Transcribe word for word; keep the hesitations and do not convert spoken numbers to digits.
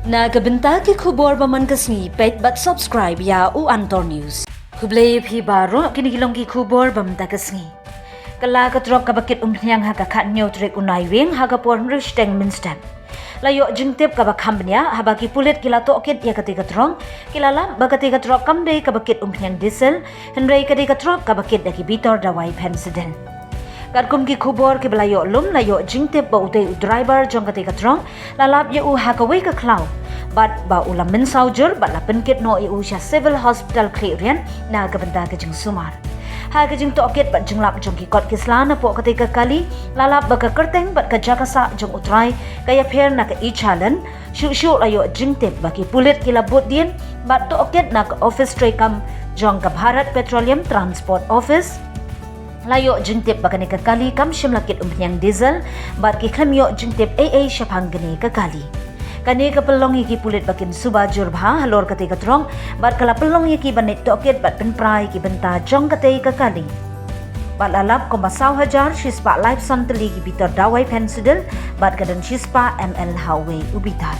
Na ka bynta ki khubor ba man ka sngi, peit bad subscribe ïa U Antor News. Khublei ïa phi baroh, kine ki long ki khubor ba mynta ka sngi. Kylla ka trok kaba kit umphniang ha ka khathynñiew tarik u Naiwieng ha ka por hynriew shiteng mynstep. La ïoh jingtip kaba kham bniah, haba ki pulit ki la tohkit ïa katei ka trok, ki la lap ba katei ka trok kam dei kaba kit umphniang diesel, hynrei ka dei ka trok kaba kit da ki bitor dawai Phensedyl. Katkum ki khubor kiba la ïoh lum, la ïoh jingtip ba utei u driver jong katei ka trok la lap ïa u ha kawei ka khlaw, bad ba u la mynsaw jur bad la pynkit noh ïa u sha Civil Hospital Khliehriat na ka bynta ka jingsumar. Ha ka jingtohkit bad jinglap jong ki kot ki sla napoh katei ka kali, la lap ba ka kyrteng bad ka jaka sah jong u trai ka ïapher na ka Ichalan. Shuh shuh la ïoh jingtip ba ki pulit ki la bud dien bad tohkit na ka ophis treikam jong ka Bharat Petroleum Transport Office. La ïoh jingtip ba kane ka kali kam shym la kit umphniang diesel, bad ki khlem ïoh jingtip ei ei shaphang kane ka kali. Kane ka pynlong ïa ki pulit ba kin suba jur bha halor katei ka trok, bad ka la pynlong ïa ki ban leit tohkit bad pynpra ïa ki bynta jong katei ka kali. Bad la lap kumba saw hajar shispah laiphew san tylli ki bitor dawai Phensedyl, bad ka don shispah M L ha uwei u bitor.